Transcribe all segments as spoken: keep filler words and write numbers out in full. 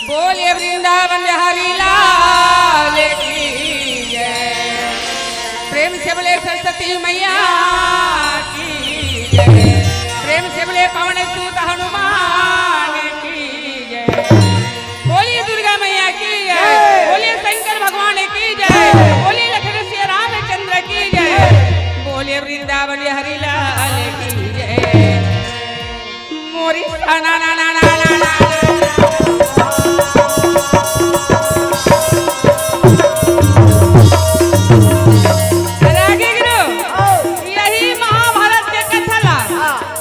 बोलिए वृंदावन बिहारी लाल की जय। प्रेम से बोले सरस्वती मैया की जय। प्रेम से बोले पवन सुत हनुमान की जय। बोलिए दुर्गा मैया की जय। बोलिए शंकर भगवान की जय। बोलिए लखन सिया रामचंद्र की जय। बोलिए वृंदावन बिहारी लाल की जय। मोरी सा ना ना ना ना ना ना। रागी गुरु, यही महाभारत के कथा ला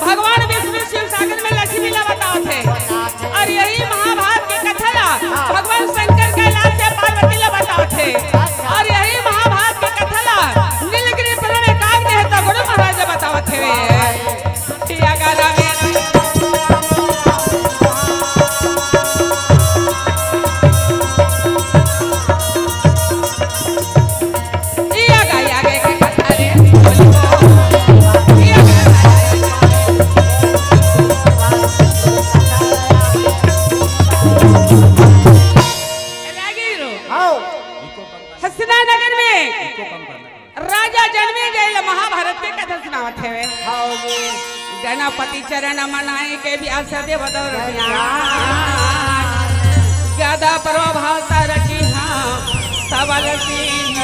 भगवान विष्णु शिव सागर में लक्ष्मी ला बतावत हे, और यही महाभारत के कथा ला भगवान शंकर कैलाश से पार्वती ला बतावत हे, और यही महाभारत के कथा ला नीलगिरी पर्वत में काग देहता गुरु महाराज ला बतावत हे। हस्तिनानगर में राजा जनमेजय ला महाभारत के कथा सुनावत हवे। हाँ जी। गणपति चरण मनाए के व्यास देव दौर ज्ञान। गदा परो भाषा रचिहा, सबल सिंह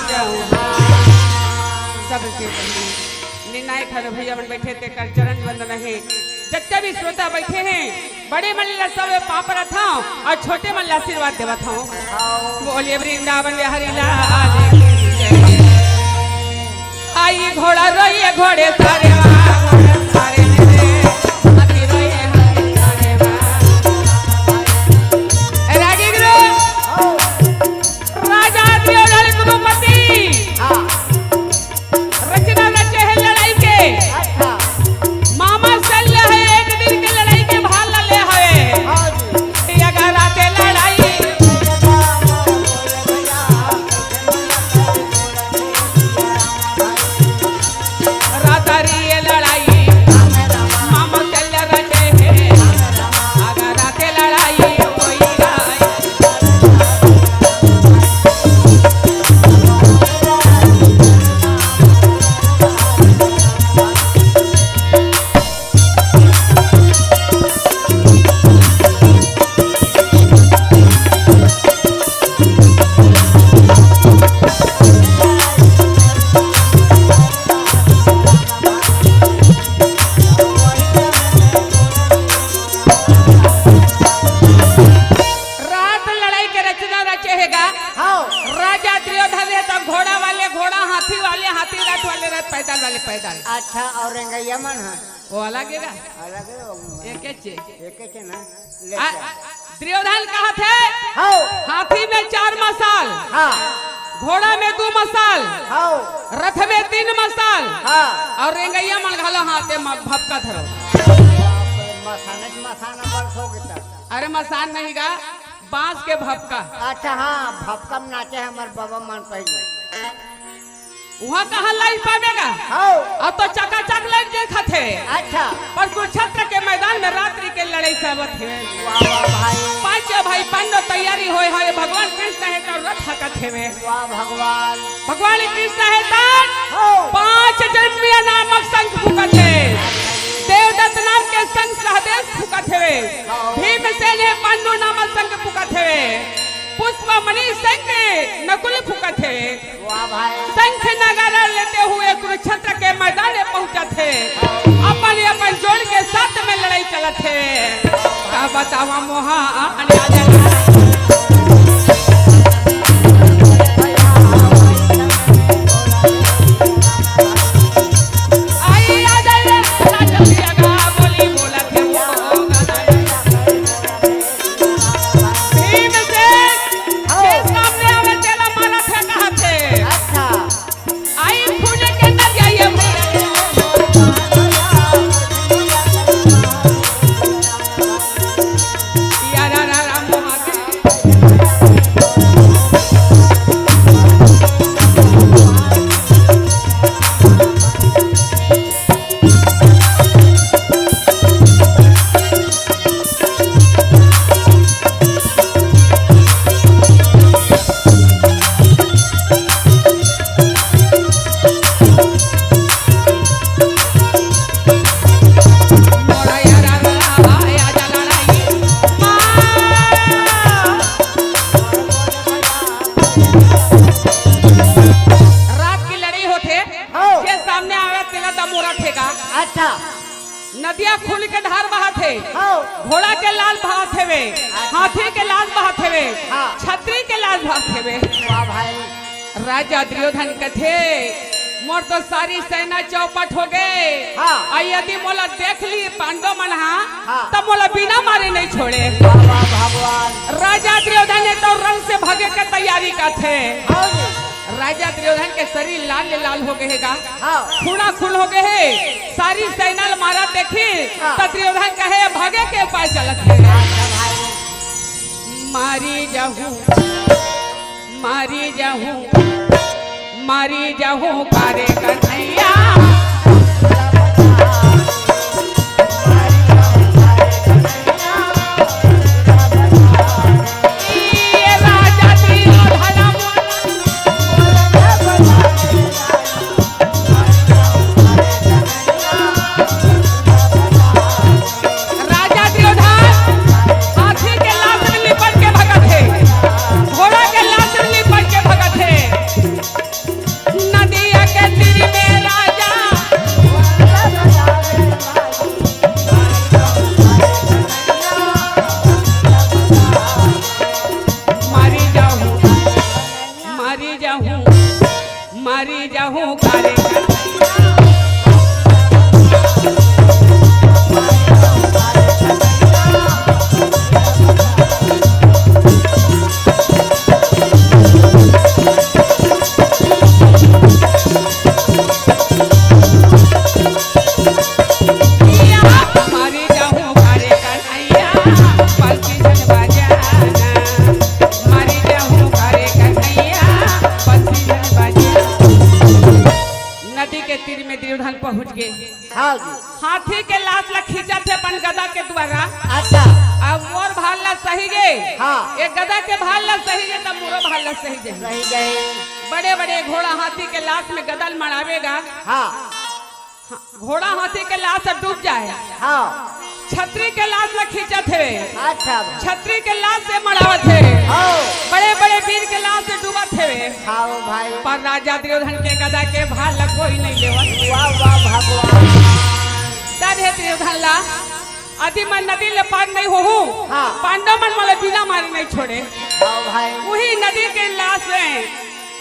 चौहान। सबसे पहले निर्णायक हर भैया मन बैठे, तेकर चरण वंदन हे। जत्ते भी श्रोता बैठे हैं, बड़े मन ला सब पाँव परत हंव अउ छोटे मन ला आशीर्वाद देवत हंव। बोलिए वृंदावन बिहारी लाल की जय। आई घोड़ा रोइए घोड़े सारे वाह, घोड़े सारे मेरे, हाथी रोइए हाथी सारे वाह। रागी गुरु, राजा दुर्योधन कुरुपति। रचना रचे हे लड़ाई के। अच्छा। मामा शल्य हे एक दिन के लड़ाई के भार ला ले हवे। हाँ जी। अगर राते लड़ाई, रातारी ये लड़ाई, मामा शल्य रचे हे। अगर राते लड़ाई होई जाए, रात लड़ाई के रचना रचे हे गा। हाँ। राजा दुर्योधन हे त घोड़ा वाले घोड़ा, हाथी वाले हाथी, रथ वाले रथ, पैदल वाले पैदल। अच्छा, अउ रेंगइया मन ह? वो अलग हे गा। अलग हे वो। एके चे। एके चे ना। ले आ, चल। दुर्योधन कहत हे, हाँ। हाथी में चार मसाल, हाँ। घोड़ा में दू मसाल, हाँ। रथ में तीन मसाल, हाँ। अउ रेंगइया मन घलो हाथे म भपका धरो। मसाने के मसाना बरस हो गे तब। अरे मसान नहीं गा, बांस के भपका। अच्छा हाँ, भपका में नाचे हे हमर बाबा मन पहले। उहाँ कहाँ लाइन पाबे गा? हाँ। अब तो चकाचक लाइन देखत हे। अच्छा। पर कुरुक्षेत्र के मैदान में रात्रि के लड़ाई चलत हे। वाह, वाह भाई। पांचों भाई पांडव तैयारी होय हवे, भगवान कृष्ण हे त रथ हाकत हेवे। वाह भगवान। भगवान कृष्ण हे त हाँ। पांच जन्मिया नामक शंख फूकत हे। देवदत्त नाम के शंख सहदेव फूकत हेवे। हाँ। भीमसेन हे पांडु नामक शंख फूकत हेवे। पुष्पमणि शंख नकुल फूकत हेवे। वाह भाई। शंख नगाड़ा लेते हुए कुरुक्षेत्र के सामने आवे तेला दमोरा ठेका। अच्छा। नदिया खून के धार बहत हे। हाँ। घोड़ा के लाल बहत हेवे, अच्छा। हाथी के लाल बहत हेवे, हाँ। छतरी के लाल बहत हेवे। वाह भाई। राजा दुर्योधन कथे, "मोर तो सारी सेना चौपट हो गे। हाँ। अउ यदि मोला देख ली पांडव मन हा, हाँ। त मोला बिना मारे नहीं छोड़े।" वाह, वाह, भगवान। राजा दुर्योधन हे तो रण से भगे के तैयारी करथे। हाँ जी। राजा दुर्योधन के शरीर लाल ले लाल हो गे हे गा। हाँ। खूना खून हो गे हे। सारी सेना ल मारा देखी, हाँ। त दुर्योधन कहे, "भगे के उपाय चलत हे।" अच्छा भाई। मारी जाहूं, मारी जाहूं, मारी जाहूं कारे कन्हैया। ये राजा दुर्योधन राजा दुर्योधन हाथी के लाश में लिपट के भगत हे, घोड़ा के लाश में लिपट के भगत हे। नदिया के तीर में राजा मारी जाहूं, मारी जाहूं, मारी जाहूं कारे। मारी जाहूं कारे कन्हैया, बंसी झन बजाना। मारी जाहूं कारे कन्हैया, बंसी झन बजाना। नदी के तीर में दुर्योधन पहुंच गे। हाँ जी। हाथी के लाश ला खींचत हे अपन गदा के द्वारा। अच्छा। अब मोर भाल ला सही गे। हाँ। एक गदा के भाल ला सही गे, तब मोरो भाल ला सही गे। सही गे। बड़े बड़े घोड़ा हाथी के लाश में गदा ल मड़ावे गा। हाँ। हाँ, घोड़ा हाथी के लाश से डूब जाए। हाँ। छतरी के लाश ला खींचत हे। अच्छा भाई। छतरी के लाश से मड़ावत हे। हाँ। बड़े बड़े वीर के लाश से डूबत हे। हाँ भाई। पर राजा दुर्योधन के गदा के भार ला कोई नहीं लेवत। वाह, वाह, भगवान। डर हे दुर्योधन ला, यदि मैं नदी ले पार नहीं होहूँ, हाँ। पांडव मन मोला बिना मारे नहीं छोड़े। हाँ भाई। वही नदी के लाश में,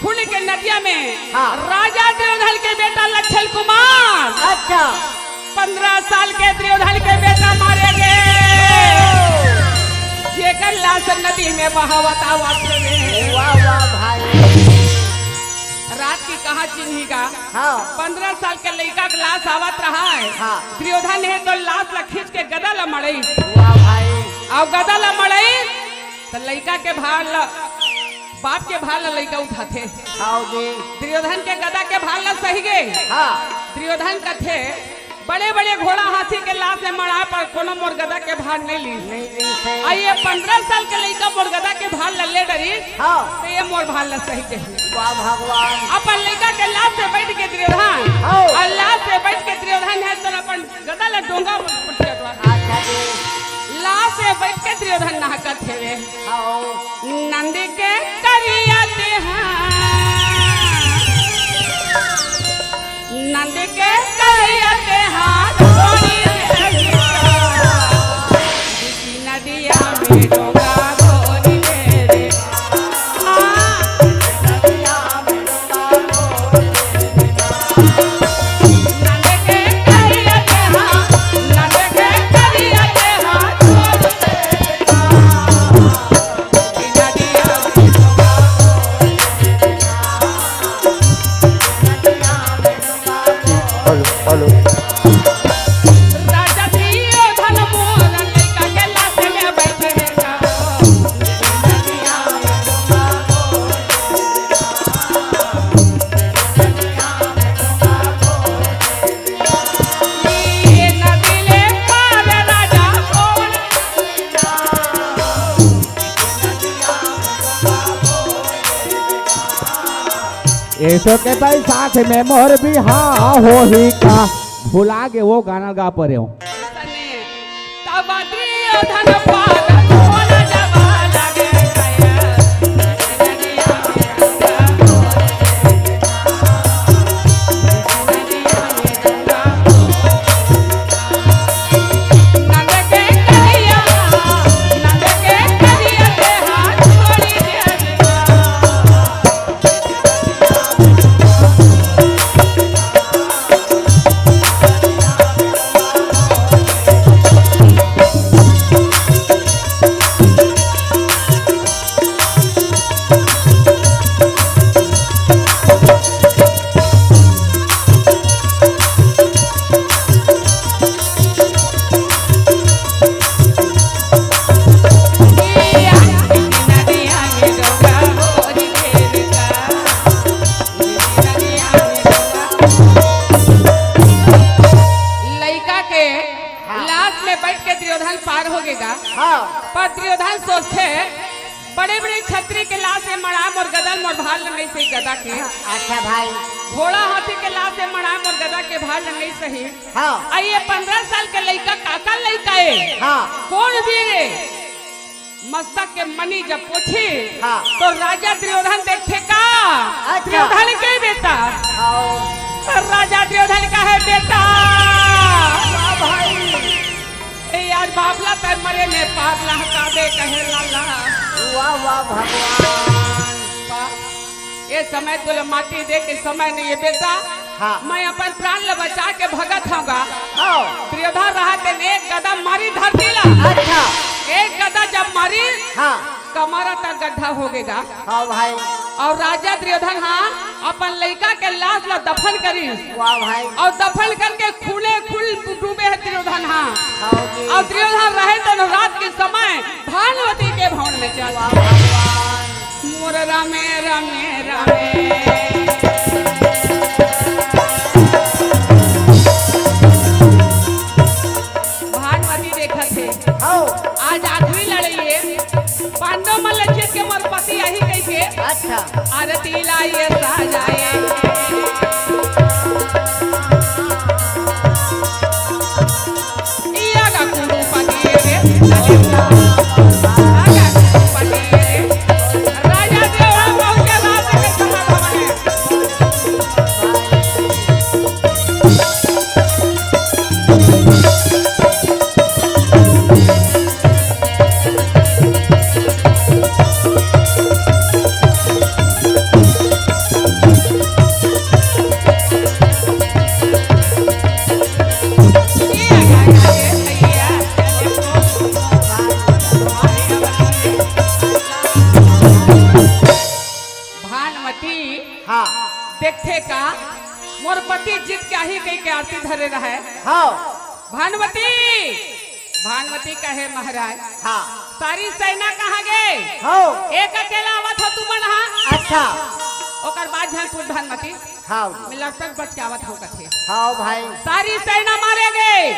खून के नदिया में हाँ। राजा दुर्योधन के बेटा लक्षण कुमार, अच्छा। पन्द्रह साल के दुर्योधन के बेटा मारे गे, जेकर लाश नदी में बहावत आवत हे। वाह, वाह भाई। रात के कहाँ चिन्ही गा? हाँ। पन्द्रह साल के लइका के लाश आवत रहा हे। हाँ। दुर्योधन हे तो लाश ला खींच के गदा ला मड़ई। वाह भाई। अउ गदा ला मड़ई त लइका के भार ला, बाप के भार ला लइका उठाथे। हाँ जी। दुर्योधन के गदा के भार ला सही गे। हाँ। दुर्योधन कथे, बड़े बड़े घोड़ा हाथी के लाश में मड़ा पर कोनो मोर गदा के भार नहीं ली। नहीं ली से। आ ये पन्द्रह साल के लइका मोर गदा के भार ला ले डरी। हाँ। तो ये मोर भार ला सही जाही। वाह भगवान। अपन लइका के लाश से बैठ के दुर्योधन। हाँ। अउ लाश से बैठ के दुर्योधन हे तो अपन गदा ला डोंगा में पटकत बा। अच्छा जी। लाश से बैठ के दुर्योधन नहकत हेवे। हाँ। नंद के करिया देहा, नंद के करिया देहा, छोड़ी दे गीता। नदिया में डोंगा घोरी दे रे। हाँ। Hello, hello. एसो के बैसाख में मोर बिहाव होही का? भुला गे वो गाना गा परे हो। लगेगा। हाँ। पर दुर्योधन सोचथे, बड़े-बड़े छतरी के लास ए मड़ा मोर गदा ल मोर भार ल नइ सही गदा के। अच्छा भाई। घोड़ा हाथी के लास ए मड़ा मोर गदा के भार ल नइ सही। हाँ। अ ये पंद्रह साल के लइका काकर लइका ए? हाँ। कोन वीर ए? मस्तक के मनी जब पोछी, हाँ। तो राजा दुर्योधन देखथे का? अच्छा। दुर्योधन के बेटा। हाँ। राजा दुर्योधन कहे बेटा। वाह भाई। ए यार, बाप ला तैं मरे में पार लहका दे, कहे लाला। वाह, वाह, भगवान। वाह। ए समय तोला माटी दे के समय नइ हे बेटा। हाँ। मैं अपन प्राण ला बचा के भगत हँव गा। हाँ। दुर्योधन रहा तेन एक गदा मारी धरती ला। अच्छा। एक गदा जब मारी, हाँ। कमरा तक गड्ढा हो गे गा। हाँ भाई। अउ राजा दुर्योधन हा अपन लइका के लास ला दफन करिस। वाह भाई। अउ दफन करके खूने खून डूबे हे दुर्योधन हा। हाँ जी। अउ दुर्योधन रहे तो रात के समय भानुमति के भवन में चल। वाह भगवान। मोर रामे, रामे, रामे। भानुमति देखत हे। हौ। आज आखिरी लड़ाई हे। पांडव मन ल जीत के मोर पति आही कहिके। अच्छा। आरती लाए सजाए। इया गा कुरुपति रे, आगा कुरुपति रे। राजा देवराम बाबू के राज के समाधान हे। भानुमति हाँ। देखथे का, मोर पति जीत के आही कहिके आरती धरे रहय। हाँ। भानुमति, भानुमति कहे महाराज, हाँ। सारी सेना कहाँ गे? हाँ। एक अकेला आवत हँव तुमन हा। अच्छा। ओकर बाद झन पूछ भानुमति। हाँ। मैं लड़पट बच के आवत हँव कथे। हाँ भाई। सारी सेना मारे गे,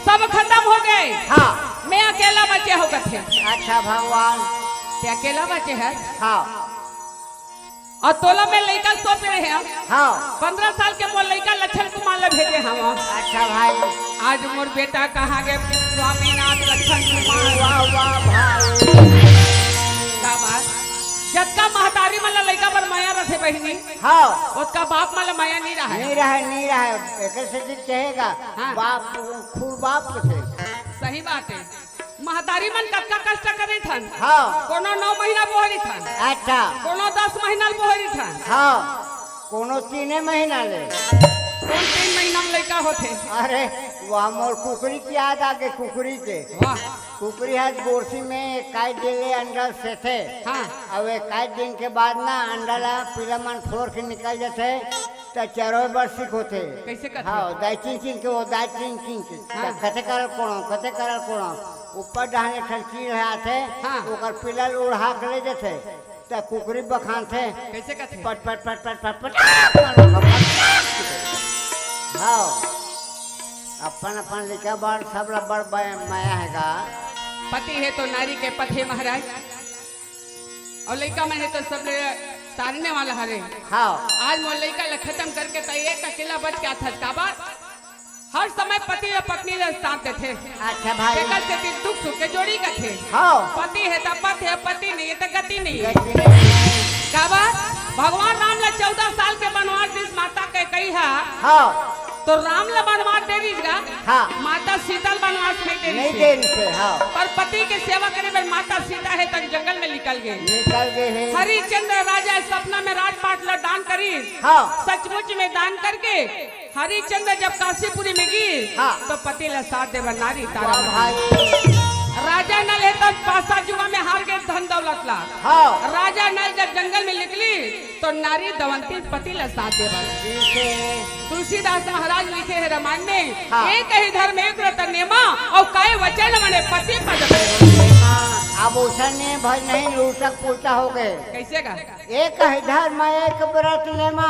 सब खतम हो गे। हाँ। मैं अकेला बचे हँव कथे। अच्छा भगवान। तैं अकेला बचे हस? हाँ। अउ तोला मैं लइका सौंपे रहेंव। हाँ। पंद्रह साल के मोर लइका लक्षण कुमार ला भेजे हँव। अच्छा भाई। आज मोर बेटा कहाँ गे स्वामीनाथ लक्षण कुमार। वाह, वाह भाई। का बात? जतका महतारी मन ला लइका बर मया रथे बहिनी, हाँ। ओतका बाप मन ला मया नइ रहय। नइ रहय, नइ रहय। एकर सेती कहे गा, हाँ। बाप, खूब बाप के से। सही बात हे। महतारी मन कतका कष्ट करिथन। हाँ। कोनो नौ महीना बोहरिथन। अच्छा। कोनो दस महीना ले बोहरिथन। हाँ। कोनो तीने महीना ले। कोन तीन महीना में लइका होथे? अरे, वाह, मोर कुकरी के याद आगे, कुकरी के। वाह। कुकरी ह गोरसी में एकाइस दिन ले अंडा सेथे। हाँ। अउ एकाइस दिन के बाद ना अंडा ला पिला मन फोर के निकल जथे। त चरोय बर सिखोथे। कइसे कथे? हाँ, दाई चिन चिन के, वो दाई चिन चिन के। हाँ। त कथे करल कोनो, कथे करल कोनो। ऊपर डहन एक ठन चील ह आथे, हाँ। ओकर पिला ल उड़हा के ले जथे। त कुकरी बखानथे। कइसे कथे? पट, पट, पट। हाँ। अपन, अपन लइका बर, सब ला बड़ ब-, मया हे गा। पति हे तो नारी के पथ हे महाराज। अउ लइका मन हे तो सबले तारने वाला हरे। हाँ। आज मोर लइका ल खतम करके त एक अकेला बच के आथस। काबर? हर समय पति अउ पत्नी ल साथ देथे। अच्छा भाई। तेकर सेती दुख सुख के जोड़ी कथे। हाँ। पति हे त पथ हे, पति नइ हे त गति नइ हे। गति नइ हे। काबर? भगवान राम ल चौदह साल के बनवास दिस माता कैकेयी हा। हाँ। तो राम ल बनवास दे रिहिस गा, हाँ। माता सीता ल बनवास नइ दे नइ रिहिस। दे रिहिस, हाँ। पर पति के सेवा करे बर माता सीता हे तक जंगल में निकल गे। निकल गे हे। हरिश्चंद्र राजा सपना में राजपाट ल दान करिस। हाँ। सचमुच में दान करके हरिश्चंद्र जब काशीपुरी में गिस, हाँ। तो पति ल साथ दे बर नारी तारा वाह मन। भाई। राजा नल हे तब पासा जुआ में हार गे धन दौलत ला। हाँ। राजा नल जब जंगल में निकलिस, तो नारी दवंती पति ल साथ दे बर। ठीक हे। तुलसीदास महाराज लिखे हे रामायण में, हाँ। एक ही धर्म एक रतन नेमा, अउ काय वचन बने पति पद प्रेमा। अब ओसन नेम भर नहीं, उल्टा पुल्टा हो गे। कइसे गा? एक ही धर्म एक व्रत नेमा,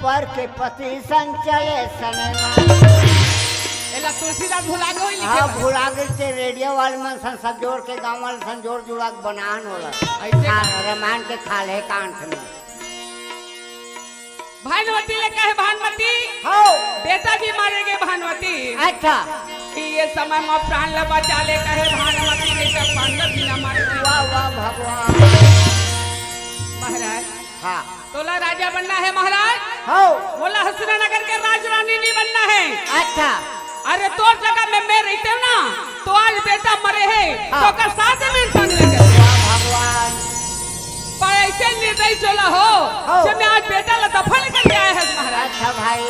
पर के पति संग चले सनेमा। एला तुलसीदास भुला गे होही लिखे हाँ, बर। भुला गे ते रेडियो वाले मन सन सब जोड़ के, गांव वाले सन जोड़ जुड़ा के बनान होला। ऐसे हाँ, रामायण के खाल्हे कंठ में। भानुमति ले कहे भानुमति, हाँ। बेटा भी मारे गे भानुमति। अच्छा। कि ये समय में प्राण ला बचा ले कहे भानुमति, नहीं तो पांडव भी ना मारे। वाह, वाह, भगवान। महाराज, हाँ। तोला राजा बनना हे महाराज? हाँ। मोला हसुरा नगर के राजरानी नहीं बनना हे। अच्छा। अरे तोर जगह में मैं रहितेंव ना, तो आज बेटा मरे हे, हाँ। तो ओकर साथ में इंसान ले जाए। वाह भगवान। पर ऐसे निर्दयी चोला हो, हाँ। जब मैं आज बेटा ला दफन करके आए हस महाराज। अच्छा भाई।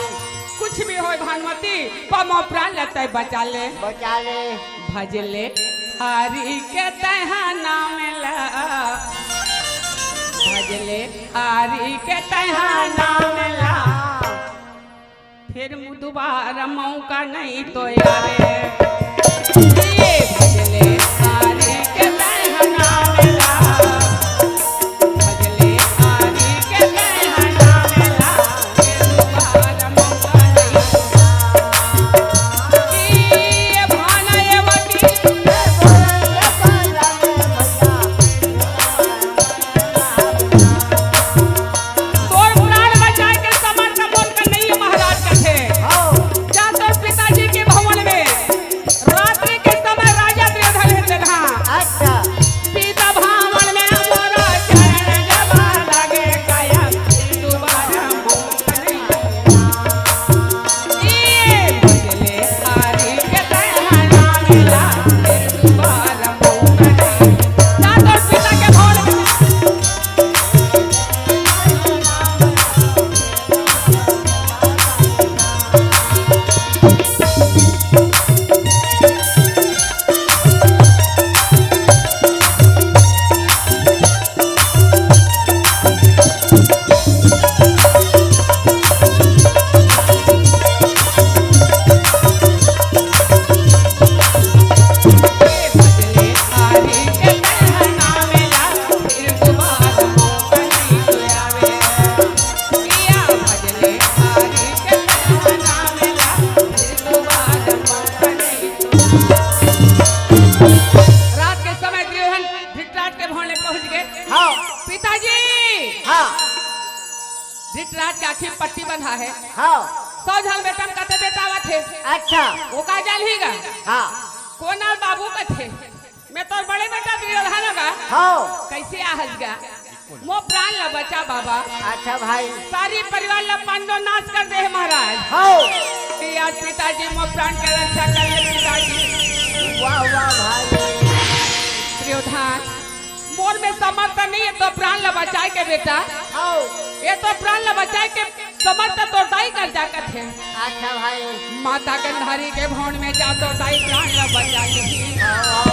कुछ भी होय भानुमति, पर मोर प्राण ला तैं बचा ले। बचा ले। भज ले हरि के तैं हा नाम ला, भज ले हरि के तैं हा नाम ला, फिर मु-, दोबारा मौका नहीं तो आवे। ये भज ले हरि के तैं हा नाम ला, भज ले हरि के तैं हा नाम ला, फिर दोबारा मौका नहीं तो आवे। तोर प्राण बचाए के समर्थ मोर कर नहीं हे महाराज कथे। हाँ। जा तोर पिताजी के भवन में रात्रि के समय राजा दुर्योधन हे तेन हा। अच्छा। सीता भवन में मोरा चरण जब लागे काया दोबारा रात के समय दुर्योधन धृतराज के भवन ले पहुंच गे। हाँ। पिताजी! हाँ। धृतराज के आँखी में पट्टी बंधा हे। हाँ। सौ झन बेटा में कते बेटा आवत हे। अच्छा। वो का जानही गा? हाँ। कोन आय बाबू कथे? मैं तोर बड़े बेटा दुर्योधन गा। हाँ। कैसे आहस गा? मोर प्राण ला बचा बाबा। अच्छा भाई। सारी परिवार ला पांडव नाश कर दे हे महाराज। हाँ। कि आज पिताजी मोर प्राण के रक्षा कर ले पिताजी। वाह, वाह भाई। दुर्योधन, मोर में समर्थ नहीं हे तोर प्राण ला बचाए के बेटा। हाँ। ये तोर प्राण ला बचाए के समर्थ तोर दाई कर जा कथे। अच्छा भाई। माता गांधारी के भवन में जा तोर दाई प्राण ला बचा ली। हाँ।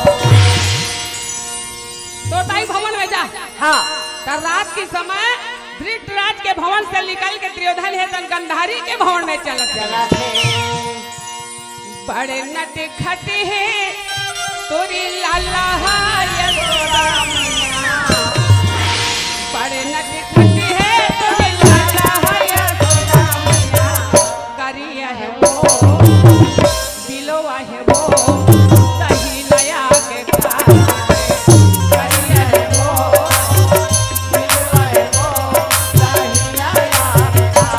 तोर दाई भवन में जा। हाँ। त रात के समय धृतराज के भवन से निकल के दुर्योधन हे तेन गांधारी के भवन में चलत हे। चलत हे। बड़े नटखट हे तोर लाला हा यशोदा मैया। बड़े नटखट हे तोर लाला हा यशोदा मैया। करिया हे वो, बिलवा हे वो, दही लया के खा। करिया हे वो, बिलवा हे वो, दही लया के खा।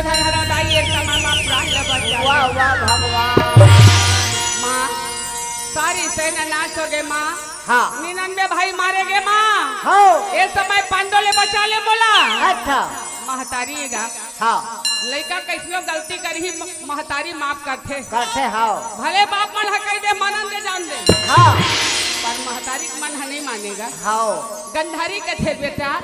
धरहरा दाई एक समय माँ प्राण ले बचाए। वाह, वाह, भगवान। माँ, सारी सेना नाश हो गए माँ। हाँ। निन्यानवे भाई मारे गए माँ। हाँ। ये समय पांडो ले बचा ले बोला। अच्छा। महतारी गा। हाँ। लइका कइसनो गलती करही, म-, महतारी माफ करथे। करथे, हाँ। भले बाप मन ह कहि दे, मनन दे, जान दे। हाँ। पर महतारी के मन ह नहीं मानेगा। हाँ। गंधारी कथे, "बेटा,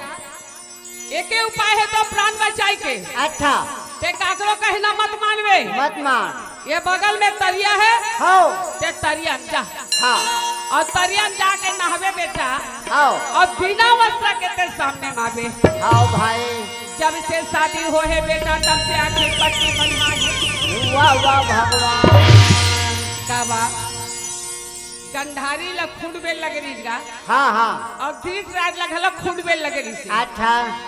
एके उपाय हे तो प्राण बचाए के।" अच्छा। ते काकरो कहना मत मानवे। मत मान। ये बगल में तरिया हे। हाँ। ते तरिया जा। हाँ। अउ तरिया जाके नहावे बेटा। हाँ। अउ बिना वस्त्र के ते सामने मावे। हाँ भाई। जब से शादी हो हे बेटा, तब से आँखी पट्टी बंधा हे। वाह, वाह, भगवान। का बा? गंधारी ला खून बेल लगे रहिस गा। हाँ, हाँ। अउ धृतराज ला घलो खून बेल लगे रहिस। अच्छा।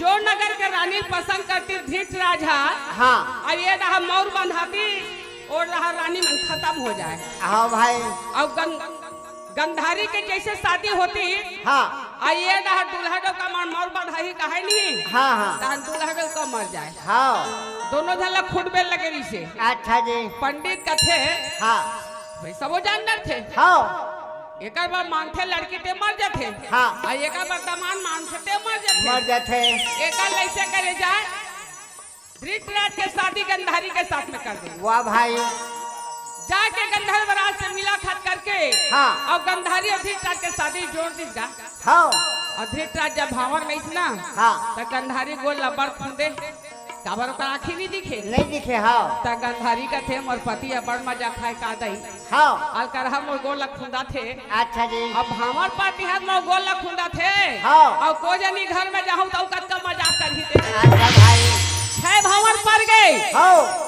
जो नगर के रानी पसंद करतिस धृतराज हा, हाँ। अउ ये रहा मौर बंधातिस, अउ रहा रानी मन खतम हो जाए। हाँ भाई। अउ गं-, गंधारी के जइसे शादी होतिस, हाँ। अउ ये रहा दूल्हा डोका मन मौर बंधाही कहे नहीं, हाँ, हाँ। तहन दूल्हा डोका मर जाए। हाँ। दोनों झन ला खून बेल लगे रहिसे। अच्छा जी। पंडित कथे, हाँ। भाई सबो जान डरथे। हाँ। एकर बर मांगथे लड़की ते मर जाथे। हाँ। अउ एकर बर दमांद मांगथे ते मर जाथे। मर जाथे। एकर लइसे करे जाए, धृतराज के शादी गंधारी के साथ में कर दे। वाह भाई। जाके गंधर्वराज से मुलाकात करके हाँ। अउ गंधारी अउ धृतराज के शादी जोड़ दिस गा। हाँ। अउ धृतराज जब भांवर में अइस ना, हाँ। त गंधारी गोड़ ला बड़ खूंदे, काबर ओकर आँखी नहीं दिखे। नहीं दिखे, हाँ। त गंधारी कथे, "मोर पति अब्बड़ मजा खाए का दई।" हाँ। अलकरहा मोर गोड़ ला खूंदाथे। अच्छा जी। अब भांवर पाती हाथ मोर गोड़ ला खूंदाथे। हाँ। अउ को जनी घर में जाहूं त कतका मजाक करही ते। अच्छा भाई। छह भांवर पर गए। हाँ।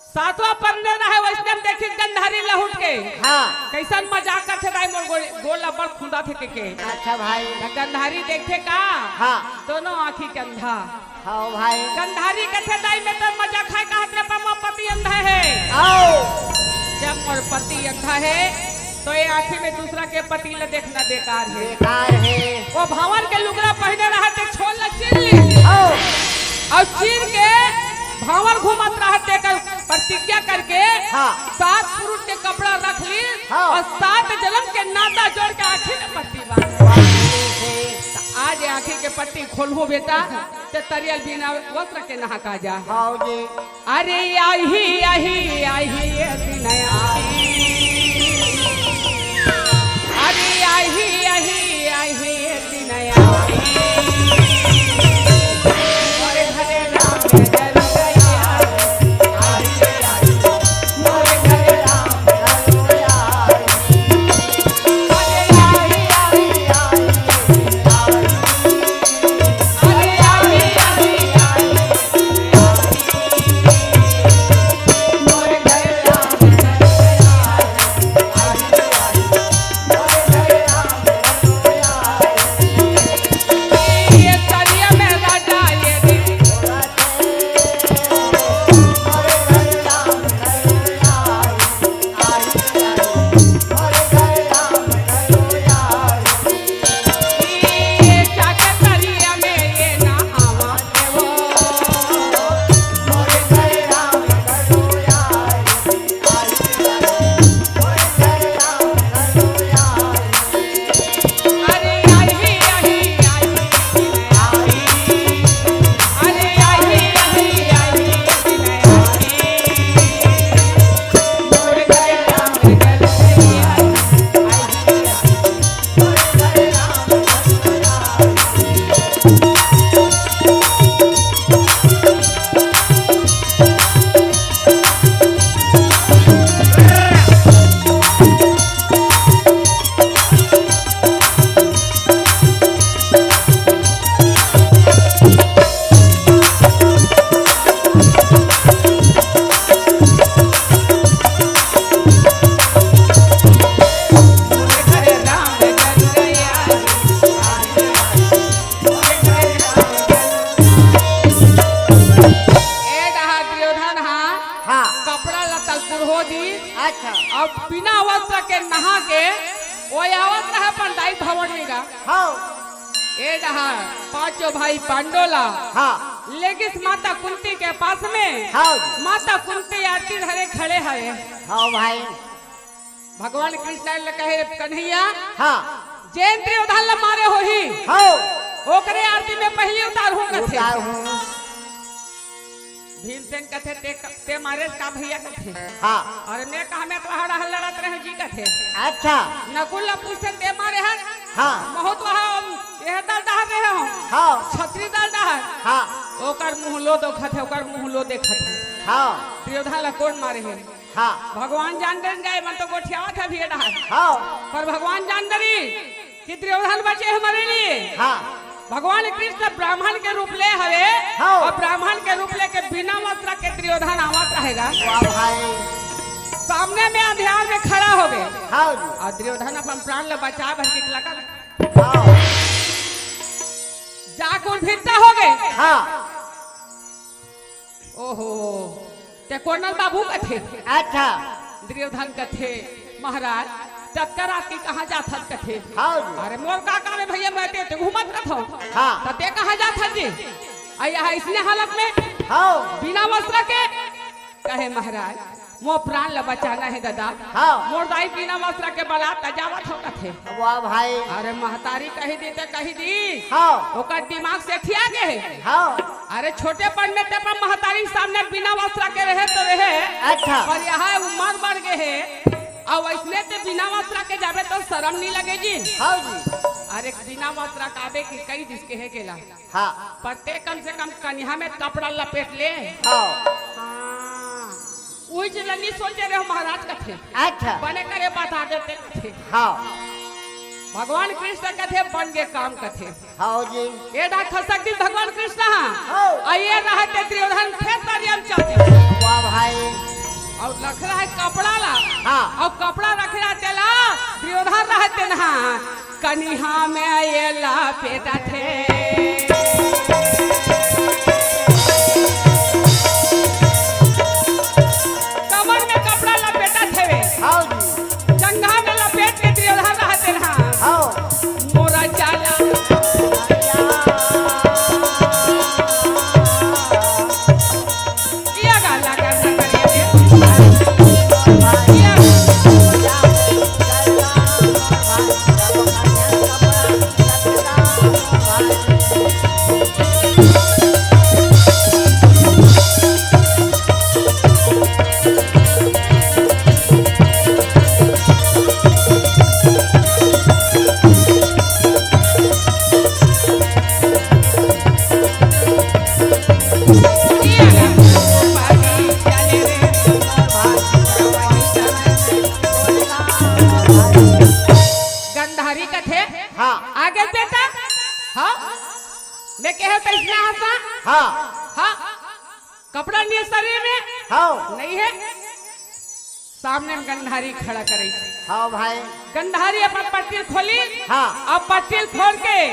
सातवां परने रहे, वइसने में देखिस गंधारी लहुट के। हाँ। कइसन मजाक करथे दाई, मोर गोड़, गोड़ ला बड़ खूंदाथे के के। अच्छा भाई। त गंधारी देखथे का? हाँ। दोनों आँखी के अंधा। हाँ भाई। गंधारी कथे, "दाई, मैं तो मजा खाए कहत रहे, पर मोर पति अंधा हे।" आओ। जब मोर पति अंधा हे, तो ये आँखी में दूसरा के पति ला देखना बेकार हे। बेकार हे। वो भांवर के लुगरा पहिने रहा, ते छोल ला चीर ली। आओ। अउ चीर के भांवर घूमत रहा, तेकर प्रतिज्ञा करके हाँ। सात पुरुष के कपड़ा रख ली हाँ। अउ सात जन्म के नाता जोड़ के आँखी में पट्टी बांध। त आज ये आँखी के पट्टी खोलहूं बेटा, ते तरिया ल बिना वस्त्र के नहा के आ जा। हाँ जी। अरे आही, आही, आही, ये दिन आही। अरे आही, आही, आही, ये दिन आही। ए डहा दुर्योधन हा हाँ। कपड़ा लत्ता ल कुरहो दिस। अच्छा। अब बिना वस्त्र के नहा के वो आवत रहा अपन दाई भवन में गा। हाँ। ए डहा पांचों भाई पांडो ला हाँ। लेगिस माता कुंती के पास में। हाँ। माता कुंती आरती धरे खड़े हवे। हाँ भाई। भगवान कृष्ण ल कहे, "कन्हैया, हाँ। जेन दुर्योधन ल मारे होही, हाँ। ओकरे आरती में पहिली उतारहूँ," कथे। उतारहूँ। भीमसेन कथे, "ते, ते मारेस का भैया?" कथे। हाँ। "अरे मैं कहा, मैं तो वहाँ रहल लड़त रहे जी," कथे। अच्छा। नकुल ल पूछथे, "ते मारे हस?" हाँ। "महूँ तो वहाँ एह दल डहर रहे हँव।" हाँ। "छतरी दल डहर।" हाँ। ओकर मुँह लो देखत हे, ओकर मुँह लो देखत हे। हाँ। दुर्योधन ल कोन मारे हे? हाँ। भगवान जान डरिन गा, एमन तो गोठियावत हे अभी ये डहर। हाँ। पर भगवान जान डरिन कि दुर्योधन बचे हे हमरे लिए। हाँ। भगवान कृष्ण ब्राह्मण के रूप ले हवे। हाँ। अउ ब्राह्मण के रूप लेके बिना वस्त्र के दुर्योधन आवत रहेगा। वाह भाई। सामने में अंधियार में खड़ा होगे। हाँ जी। अउ दुर्योधन अपन प्राण ल बचाय बर के लगन। हाँ। जाके उन भित्ता होगे। हाँ। ओहो, ते कोन अस बाबू? कथे। अच्छा। दुर्योधन कथे, "महाराज, ततका रात के कहाँ जात हस?" कथे। हाँ जी। "अरे मोर का काम हे भैया, मैं ते, ते घूमत रहत हँव।" हाँ। "त ते कहाँ जात हस जी? अउ यहाँ अइसने हालत में?" हाँ। "बिना वस्त्र के?" कहे, "महाराज, मोर प्राण ल बचाना हे ददा।" हाँ। "मोर दाई बिना वस्त्र के बलात त जावत हँव," कथे। वाह भाई। अरे महतारी कहि दिस त कहि दिस। हाँ। ओकर दिमाग सेठिया गे हे। हाँ। अरे छोटेपन में ते अपन महतारी के सामने बिना वस्त्र के रहे त रहे। अच्छा। पर यहाँ उमर बढ़ गे हे, अउ अइसने ते बिना वस्त्र के जाबे त सरम नइ लगे जी? हाँ जी। अरे बिना वस्त्र के आबे के कहि दिस, कहे गेला। हाँ। पर ते कम से कम कनिहा में कपड़ा लपेट ले। हाँ। हाँ। उही चीज ल नइ सोचे रहेंव महाराज कथे। अच्छा। बने करे बता देते कथे। हाँ। भगवान कृष्ण कथे, "बन गे काम," कथे। हाँ जी। ए डहर खसक दिस भगवान कृष्ण ह। हाँ। अउ ए डहर ते दुर्योधन फेर तरिया म चल दिस। वाह भाई। अउ रखे रहे कपड़ा ला। हाँ। अउ कपड़ा रखे रहे तेला दुर्योधन रहे तेन ह कनिहा में ये लपेटथे। कमर में कपड़ा लपेटथे। हाँ जी। जंघा में लपेट के दुर्योधन रहे तेन ह। हाँ। मोरा जाला। गंधारी कथे, हाँ। आगे बेटा, हाँ, मैं कहे तो इतना हंसा, हाँ। हाँ, कपड़ा नहीं है शरीर में, हाँ। नहीं है। सामने में गंधारी खड़ा करे। हाँ भाई। गंधारी अपन पट्टी खोली। हाँ। अब पट्टी खोल के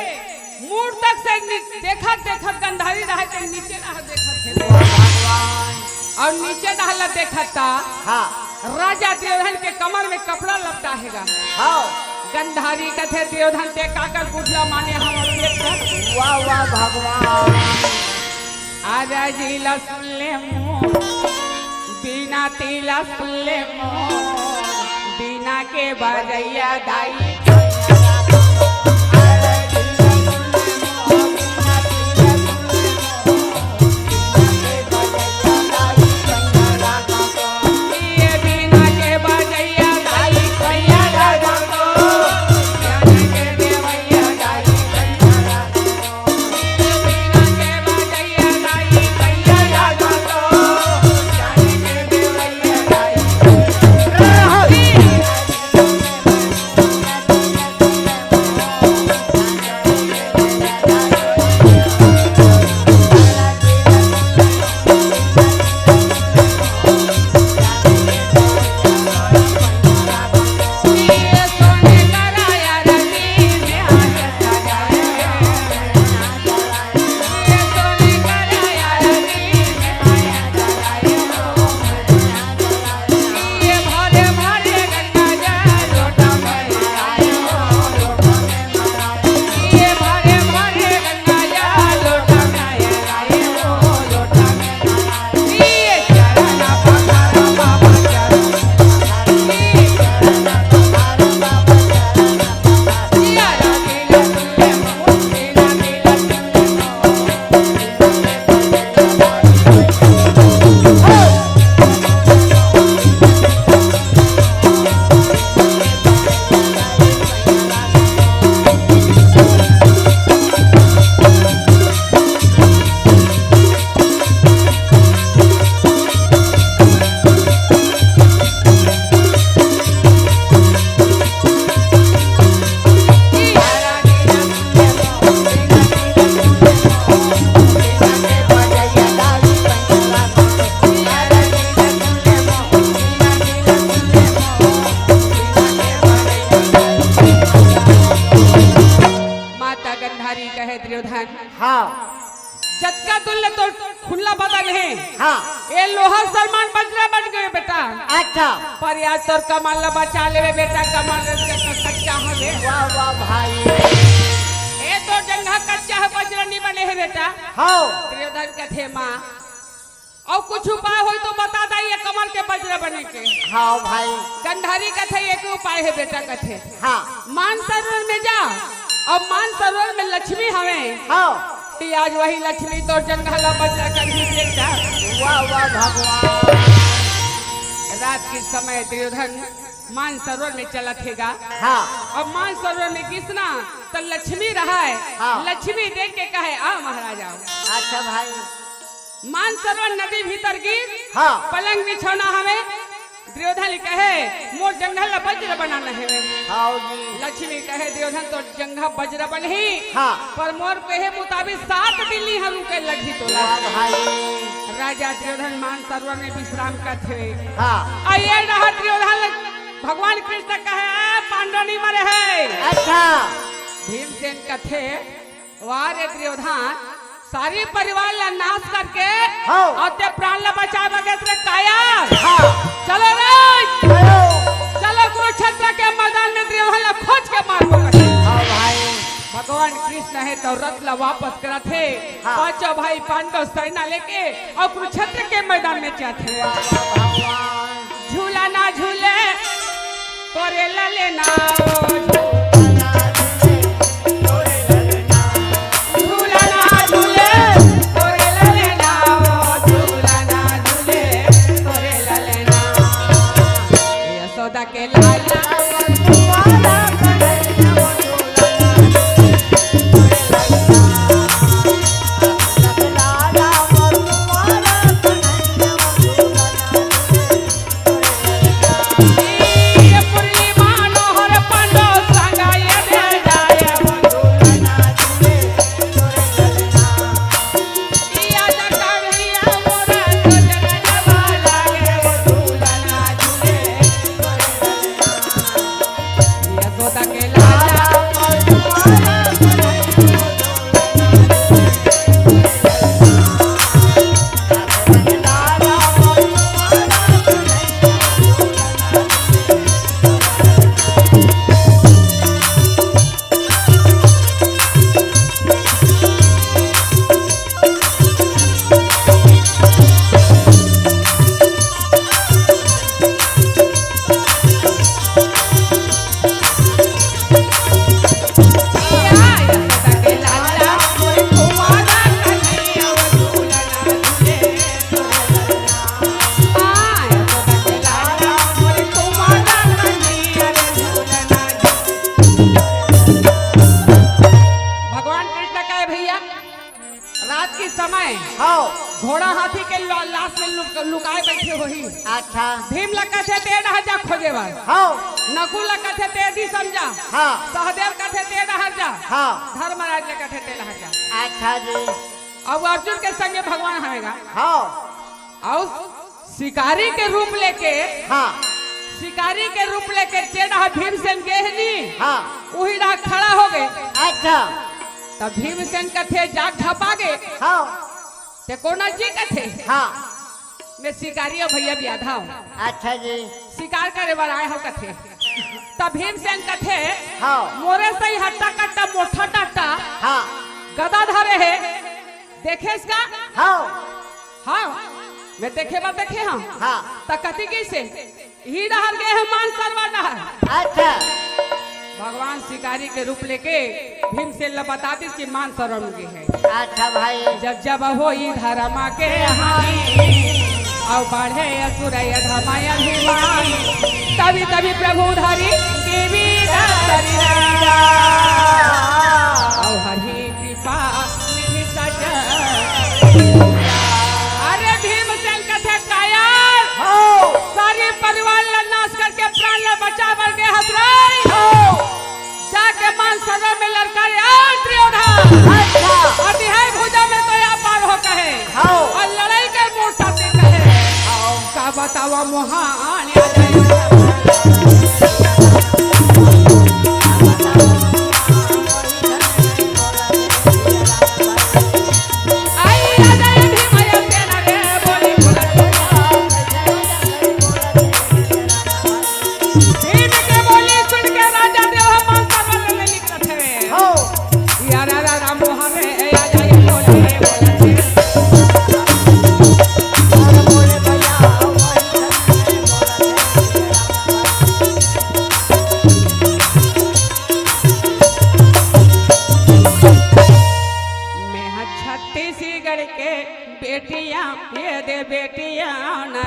मुड़ तक से नि-, देखत देखत गंधारी रहे के नीचे रह देखत हे। भगवान। अउ नीचे डहर ला देखत ता। हाँ। राजा दुर्योधन के कमर में कपड़ा लपटा हेगा। हाँ। गंधारी कथे, "दुर्योधन ते काकर बुझला माने हम अउ एक कर।" वाह, वाह, भगवान। आजा जी ला सुन ले मोर, बीना तिला सुन ले मोर, बीना के बजैया दाई। हे। हाँ। ये लोहा समान बजरा बन गए बेटा। अच्छा। पर आज तोर कमर ला बचा लेवे बेटा, कमर ला के तो कच्चा हवे। वाह, वाह भाई। ए तोर जंघा कच्चा है, बजरा नहीं बने है बेटा। हाँ। दुर्योधन कथे माँ, अउ कुछ उपाय होई तो बता दा, ये कमर के बजरा बने के। हाँ भाई। गंधारी कथे, एक उपाय है बेटा, कथे। हाँ। मान सरोवर में जा, अउ मान सरोवर में लक्ष्मी हवे। हाँ। कि आज वही लक्ष्मी तोर जंघा ला बजरा करही बेटा। वाह, वाह भगवान। रात के समय दुर्योधन मान सरोवर में चलत हे गा। हाँ। अउ मान सरोवर में गिस ना, त लक्ष्मी रहय। हाँ। लक्ष्मी देख के कहे, "आ महाराज, आओ।" अच्छा भाई। मान सरोवर नदी भीतर गिस, हाँ। पलंग बिछौना हवे। दुर्योधन कहे, "मोर जंघा ला बजरा बनाना हवे।" हाँ जी। लक्ष्मी कहे, "दुर्योधन तोर जंघा बजरा बनही, हाँ। पर मोर कहे मुताबिक सात दिन इहाँ रुके लगही तोला।" वाह भाई। राजा दुर्योधन मान सरोवर में विश्राम करथे। हाँ। अउ ये रहा दुर्योधन, भगवान कृष्ण कहे, "ए, पांडव नहीं मरे है।" अच्छा। भीमसेन कथे, "वाह रे दुर्योधन, सारी परिवार ला नाश करके हाँ। अउ ते प्राण ला बचाए बर गे रे कायर। हाँ। चलो रे, चलो। चलो कुरुक्षेत्र के मैदान में दुर्योधन ला खोज के मारबो।" हाँ भाई। भगवान कृष्ण हे तो रथ ला वापस करत हे। हाँ। पांचों भाई पांडव सेना लेके अउ कुरुक्षेत्र के मैदान में जात हे। वाह, वाह, भगवान। झूला ना झूले तोरे ललना ओ, झूला ना झूले तोरे ललना। झूला ना झूले तोरे ललना ओ, झूला ना झूले तोरे ललना। यशोदा के लाला भगवान कृष्ण कहे, भैया, रात के समय हाँ। घोड़ा हाथी के ला-, लाश में लुक-, लुकाए बैठे होही। अच्छा। भीम ला कथे, "ते डहर जा खोजे बर।" हाँ। नकुल ला कथे, "ते दिस में जा।" हाँ। सहदेव कथे, "ते डहर जा।" हाँ। धर्मराज ला कथे, "ते डहर जा।" अच्छा जी। अब अर्जुन के संगे भगवान हवे गा। हाँ। अउ शिकारी के रूप लेके, हाँ। शिकारी के रूप लेके जे डहर भीमसेन गे हे नी, हाँ। उही डहर खड़ा हो गे। अच्छा। तब भीमसेन कथे, जाग झपा गे। हाँ। ते कोन जी कथे? हाँ। मैं शिकारी हँव भैया, बियाधा हँव। अच्छा जी। शिकार करे बर आए हँव कथे। तब भीमसेन कथे, हाँ। मोरे सही हट्टा कट्टा मोठा टाटा हाँ। गदा धरे हे, देखेस का? हाँ। हाँ, मैं देखे बर देखे हँव। हाँ। त कति कइसे? इही डहर गे हे मान सरोवर डहर। अच्छा। भगवान शिकारी के रूप लेके भीमसेन ला बता दिस कि मान सरोवर में गे हे। अच्छा भाई। जब जब होई धर्म के हानि, अउ बढ़े असुर अधम अभिमानी, तभी तभी प्रभु धरी देवी दशरथ। अउ हरि कृपा निधि सजन। अरे भीमसेन कथे कायर, हाँ। सारी परिवार ला नाश करके प्राण ला बचाए बर गे हस रे। हाँ। जाके मान सरोवर में ललकारे, "आ दुर्योधन।" अच्छा। अउ तिहाई भुजा में तो या पार हो कहे। हाँ। अउ लड़ाई के मोर साथे कहे। हाँ। का बतावा मोहान आई राजा भीम अयो सेना रे।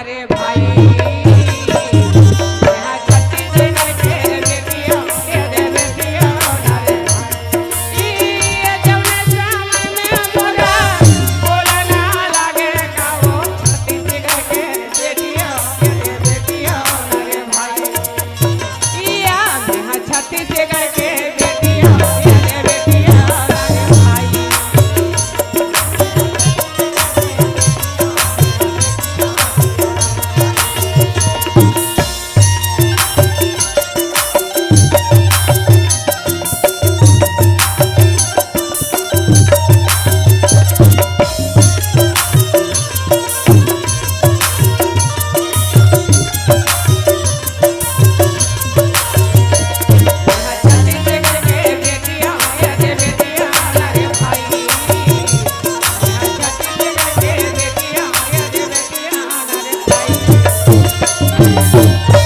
रे भाई, यहाँ छत्तीसगढ़ के बेटिया, ये रे बेटिया, ना रे भाई। ये जौने समय में मोरा बोला ना लागे का वो छत्तीसगढ़ के बेटिया, ये रे बेटिया, ना रे भाई। छत्तीसगढ़ के बेटिया, ये बेटिया रे भाई।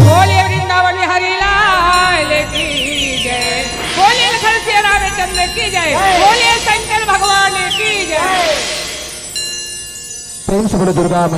बोलिए वृंदावन बिहारी लाल की जय। बोलिए लखन सिया रामचंद्र की जय। बोलिए शंकर भगवान की जय। प्रेम से बोलो दुर्गा मैया।